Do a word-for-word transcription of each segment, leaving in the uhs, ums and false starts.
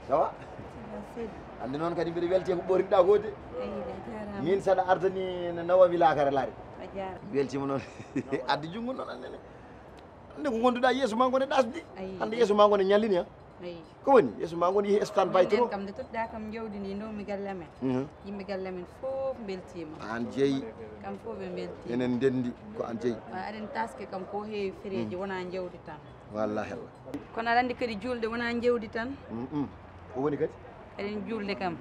Ça va? Hannde noon kadi mbiɗa welti e ko ɓoorinɗaa ko de. Min saɗa ardani no nawawi laakara laari. Weltima noon. Addi junngo noon annene. Hannde ko ngonduɗaa yeeso ma ngo ne ɗasdi. Hannde yeeso ma ngo ne ñallini ha. Ko woni yeeso ma ngo ne yehi stand by trop. Kam nde toɗɗaa kam jawdi ndi ndowmi galle amen. Yimɓe galle amen fof mbeltiima. Aan jeyi. Kam fof ɓe mbeltiima. Enen ndenndi ko aan jeyi. Aɗen taske kam ko heewi fereeji wonaa jawdi tan. Wallahi Allah. Kono aɗa anndi kadi juulde wonaa jawdi tan. Ko woni kadi? Eɗen juulde kam.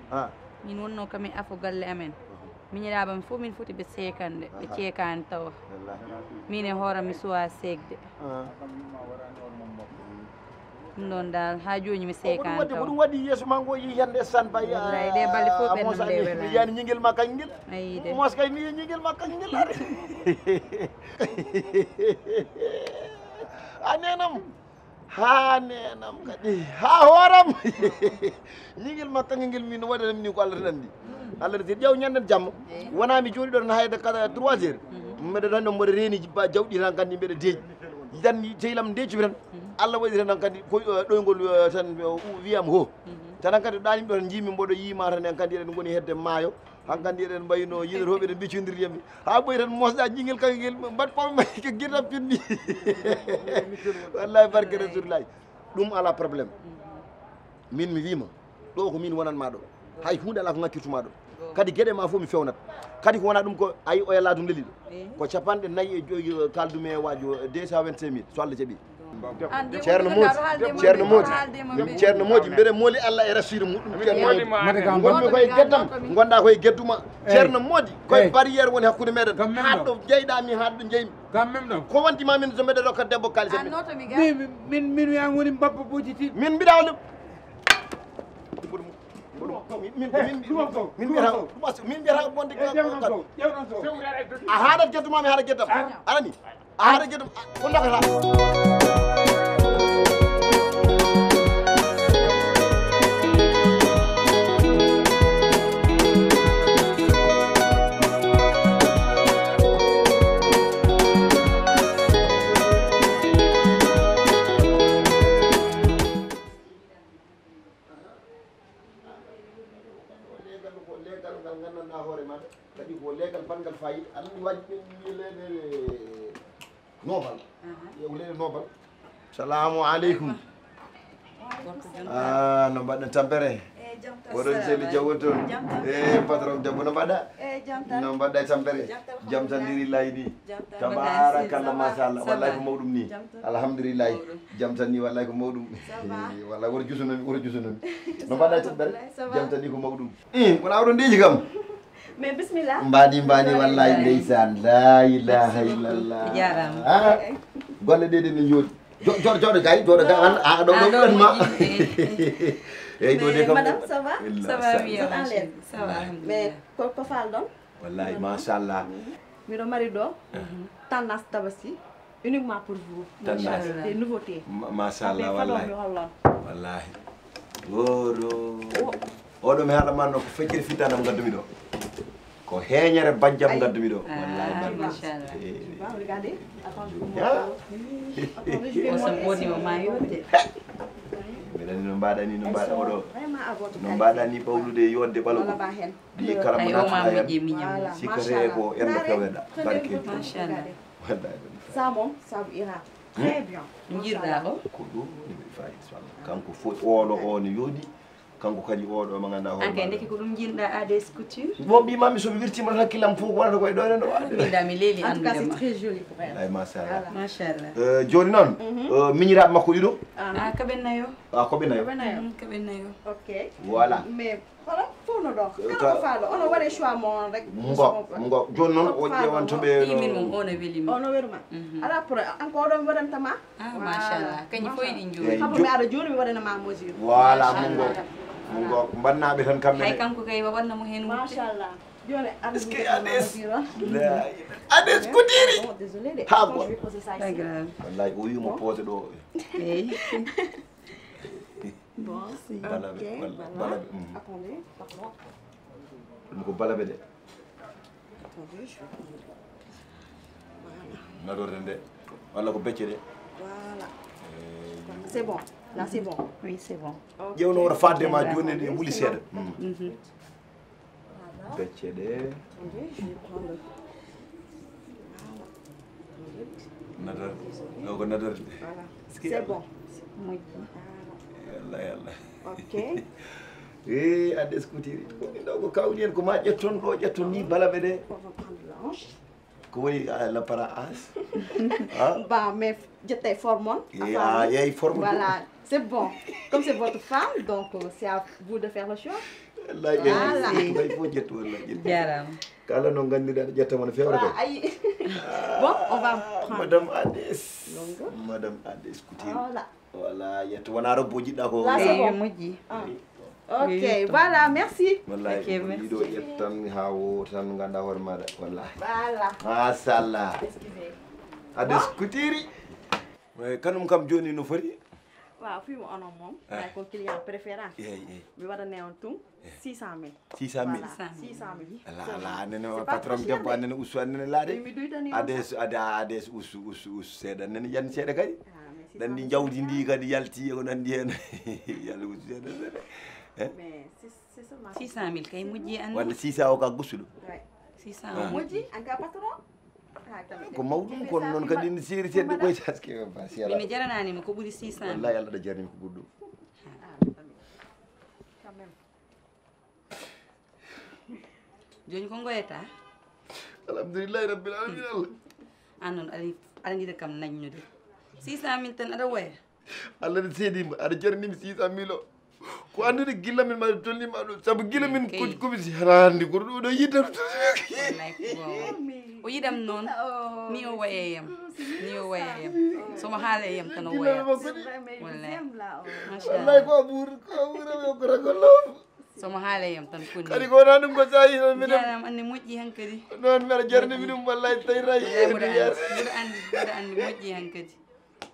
Min wonnoo kam e afo galle amen. Miñiraaɓe am fof min foti ɓe seekande, ɓe ceekaani tawa. Min e hoore am mi suwaa seekde. Ɗum ɗoon daal haa jooni mi seekaani tawa. Ko ɗum waɗi yeeso ma ngo yi hannde stand by. Wallaahi ɗe balɗe fof ɓen ɗum ɗe welaani. Yiyani ñingel ma kañngel. Ayi de. Mos kay mi yi ñingel ma kañngel ari. A nenam. Haa neenam kadi haa hooram. Ñingel makka ngel min waɗata min ko Allah tan anndi. Allah tan ƴeew ñanden jamma wona mi jooɗi ɗon hayde kala trois heures. Mbeɗa tan no mboɗo reeni jawɗi tan kandi mbeɗa deeƴi tan. Sehil am deeƴumi tan Allah waɗi tan kadi ko ɗoygol tan wiyam ho. Tan kadi ɗanim ɗo tan jiimi mboɗo yiima tan en kadi eɗen ngoni hedde maayo. Hankandi eɗen mbayno yiɗotooɓe eɗen mbiccondiri yami haa ɓoy tan mosɗa jingel kangel mbaɗ pamma ko guitam pinni. Wallahi barke rasulullahi. Ɗum ala problème. Min mi wiima ɗo ko min wonanma ɗo. Hay hunde ala ko ngakkirtuma ɗo. Kadi gueɗe ma fof mi fewnat. Kadi ko wona ɗum ko ayi oya laadum leli ɗo ko capanɗe nayi e joyi kaldumi e wajo deux cent vingt-cinq mille so Allah jaɓi. Ceerno Moodi, Ceerno Moodi, Ceerno Moodi, mbeɗa mooli Allah e rasuulu muɗum. Ceerno Moodi, ngonmi koye geddam, ngonɗa koye gedduma. Ceerno Moodi, koye barrière woni hakkude meɗen. Haɗɗo jeyɗa mi, haɗɗo jeymi. Ko wonti ma min so mbeɗa rokka debbo kalis am. Min, min, min wiya woni mbabba bojiti. Min mbiɗa woni. Min, min, min, min mbiyata, min mbiyata wonde a haɗat gedduma, mi haɗa geddam. Arani. Aɗa joom ko dokata. Leegal ko leegal ngal nganndanɗaa hoore maaɗa, kadi ko leegal baɗngal faayiida. Aɗa anndi waji min mbiye leeɗe nobal. Yew leeɗe nobal. Salamu aleykum. Ah, no mbaɗɗen tampere? Oɗon selli jawol toon? E patron jabbo no mbaɗa? No mbaɗɗa e tampere? Jam tan ndiri laydi. Tabarakallah, machallah. Wallahi ko mawɗum ni. Alhamdulillahi. Jam tan ni wallahi ko mawɗum. Wallahi woro jusunomi, woro jusunomi. No mbaɗɗa e tampere? Jam tan ni ko mawɗum. Eh, kono awɗo ndeji kam. Mais bismillah. Mbaɗi, mbaɗi, wallahi, ndeysaan. La ilaha illallah. Jarama. Ah, golle ɗe de min jooɗi. Jooɗo, jooɗo gay, jooɗo gay, walla a ɗo ɗo ɗon ma. Eyyi ɗo de kam. Madame, ça va? Ça va bien, ça va, alhamdulillah. Mais ko ko falɗon? Wallahi machallah. Miɗo mari ɗo tendance tabaski. Uniquement pour vous. Tendance. Des nouveautés. Machallah, wallahi. Wallahi. Oɗo. Oɗo mi haala manno ko feccere fitanam gaddumi ɗo. Ko heñere bajjam gaddumi ɗo. Wallahi. Machallah. O sam woni o ma yodde. Mbeɗa ni no mbaɗani no mbaɗa oɗo. No mbaɗani ɓawlude yodde ɓalugol. Ɗi kala mo natta hen sikkate ko enɗo peweɗa. Barke. Machallah. Ça moom, ça vous ira très bien. Jirɗa o. Ko ɗum woni mi fayi inchallah. Kanko fof oɗo o ne yooɗi. Kanko kadi oɗo mo ganduɗa hoore. An kay ndeke ko ɗum jirɗa A D S couture. Bon mbimami somi wirtima tan hakkilam fof ko wonata koye ɗo enen ɗo. Min da mi leeli andude ma. En tout cas c'est très joli pour elle. Ay machallah. Machallah. Euh, joni noon euh, miñiraɓe makko ɗiɗo. Ah, kaɓe nayo. Ah, koɓe nayo. Kaɓe nayo. Ok. Voilà. Mais Voilà, fof no ɗo. Kala ko faalɗo, ono waɗe choix mo on rek. Mo ngo, mo ngo. Joni noon o ƴeewanto ɓe. Min mum o no weli mi. Ono weli ma. Ala problème. An ko oɗo mi waɗanta ma. Ah, machallah. Kañum fof eɗi jooɗi. Habo mi ara joni mi waɗana ma mesure. Voilà, mo ngo. Mo ngo. Mbannaɓe tan kamɓe. Hay kanko kay waɗna mo hen wutte. Machallah. Joni ar. Est-ce que Adès? Adès ko diri? Désolé de. Ha go. Pas grave. Wallahi o yimo pose ɗo. Eyyi. Bon, si. Balabe, ok, bala-, voilà. Balabe, mhm. Attendez, pardon. Ɗum ko balabe de. Attendez, je vais prendre. Voilà. Nadorde nde. Walla ko becce de. Voilà. Eh, c'est bon. Là, c'est bon. Oui, c'est bon. Ok. Ƴewno wota fadde ma joni e wuli seeɗa. Becce ɗe. Attendez, je vais prendre. Nadar. No ko nadar. Voilà. C'est bon. Moƴƴi. Yalla yalla. Ok. E adde scooter. Ko min ɗo ko kawni en ko ma ƴetton ɗo ƴetton ni balaɓe ɗe. On va prendre la hanche. Ko woni a la para as. Ha? Bah, mais j'étais formon. E a yeyi formon. Voilà, c'est bon. Comme c'est votre femme, donc euh, c'est à vous de faire le choix. Wallahi Voilà. ƴetti. Ɓay fof ƴettu wallahi ƴetti. Jarama. Kala no ganndirɗa ƴettama no fewre Voilà, kay. aïe. Bon, on va prendre. Madame Ades. Donc. Madame Ades Couture. Voilà. Voilà ƴettu wona robbo jiɗɗa ko. Là, c'est Eyi, bon. Moƴƴi. Ah. Oui, Ok, oui. Voilà, merci. Wallahi Ok, ko merci. Ɗiɗo ƴettan ha wootan ganda hoore maɗa wallahi. Voilà. Machallah. Excusez. Ades Couture. Kanum kam joni no foti. Waaw, fii mo onon moom. Ay ko client préférence. Eyi eyi. Mi waɗa neon tun six cent mille. Six cent mille. Voilà, six cent mille. Ala ala anene C'est ma pas patron trop cher, debbo de. Anene usu anene laare. Mi duytani Ades ada ades usu usu usu seeɗa anene yan seeɗa kadi. Ah, mais six cent Nandi mille, jawdi ndi kadi yalti ko nandi hen. Yalla usu seeɗa seeɗa. Eh? Mais c'est c'est seulement Six cent mille kay moƴƴi anne. Walla six cent o ka gusuɗo. Ouais. Six cent Ah. moƴƴi. Moƴƴi, en cas patron. Ah, tamit. Ko mawɗum kono noon kadi ne seeri seeɗa koye taske. Mimi jarananima ko ɓuuri six cent Wallahi mille. Allah aɗa jarnimi ko ɓuuri ɗum. Ah, tamit. Quand même. Joni ko ngoyata? Alhamdulillahi rabbil alamin Allah. An noon aɗa aɗa jiɗa kam naññude. Six cent mille tan aɗa woya. Allah ne seedima aɗa jarnimi six cent mille o. Ko andude gila min maɗa tolnima ɗo sabu gila min Kay. Kuj kubisi harande ko ɗo ɗo yiddam. Wallahi ko goonga. O yiɗam noon. Ni o waye yam. Ni o waye yam. Somo haala e yam tan o waya. Wallahi. J'aime là. Oh. Machallah. Wallahi ko amour ko amour amour ko ragollo. Somo haala e yam tan koni. Kadi ko wona ɗum ko sahi no minen. Jaram anne moƴƴi hankadi. Noon mbeɗa jarni mi ɗum wallahi tawi ray. Mboɗo andi mboɗo andi mboɗo andi moƴƴi hankadi.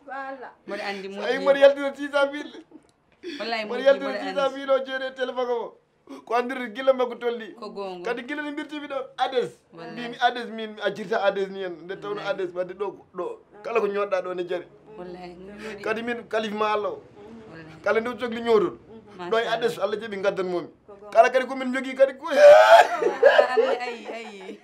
Voilà. Mboɗo andi Ay mboɗo moƴƴi. Yaltino six cent mille. Wallahi Mboɗo moƴƴi Yaltino mboɗo six andi. cent mille o jeeɗi e téléphone o. Ko andirde gila makko tolni. Ko goonga. Kadi gila ne mbirtimi ɗo Ades. Wallahi. Mbimi Ades min a jirta Ades ni en nde tawno Ades wadde ɗo ɗo kala ko ñoɗɗa ɗo ne jari. Wallahi. Kadi min kalif ma Allah o. Wallahi. Kala nde sogli ñootol. Ɗo e Machallah. Ades Allah jaɓi gaddan momi. Kala kadi komin jogui kadi ko Ayi ayi.